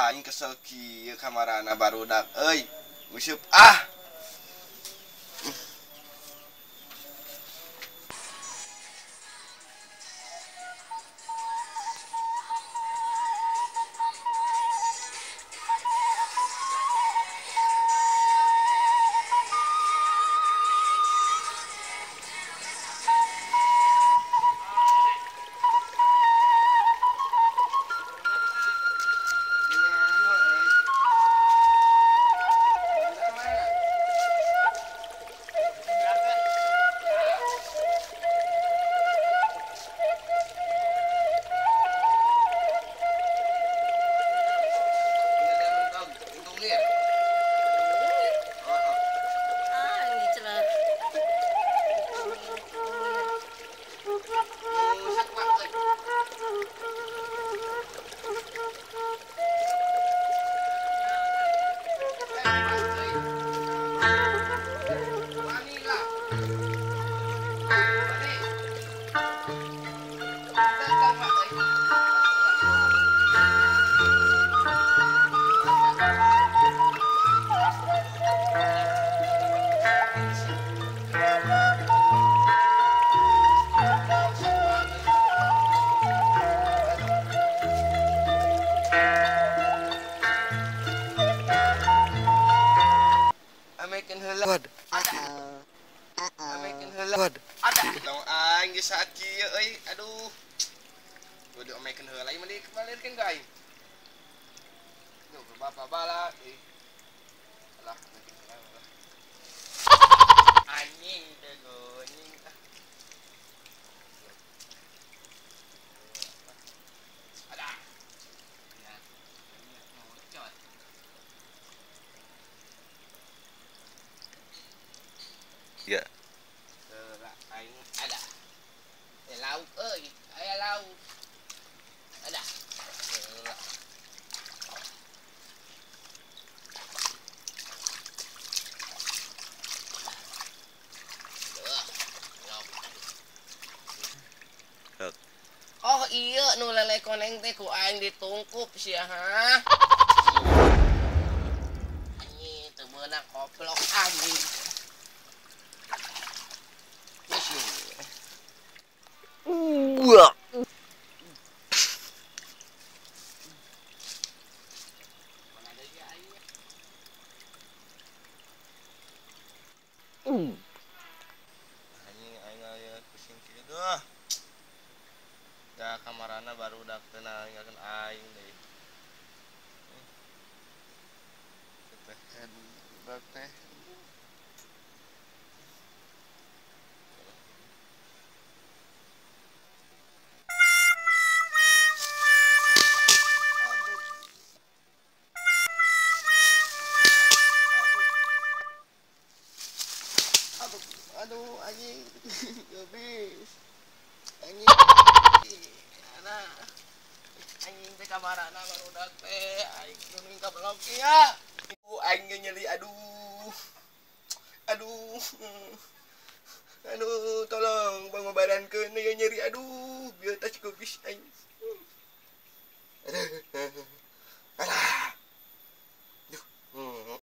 Aing kesel kieu kamarana barudak euy. Useup ah. Aing geus saat kieu euy, aduh. Kudu omekeun heula ieu mah dibalirkeun ka aing. Duh, bapak bala euy. Alah, anjing teh geuning ah. Ada. Ya, ngocot. Ya. Aing ada. Lauk euy, aya lauk. Ada. Oh iya nu lele koneng teh ku aing ditungkup sia ha. Anjing teu meunang koplok anjing. Wah. Anjing aing aya pusing kieu duh. Da kamarana barudak teh ninggalkeun aing deui. Teh budak teh. Aduh anjing, habis anjing, anak anjing teh kamarana barudak teh, aing kuning kablok ya, aing nyeri, aduh, aduh, aduh, tolong pangobarankeun ieu nyeri, aduh, bieu tas kubis aing, aduh, alah.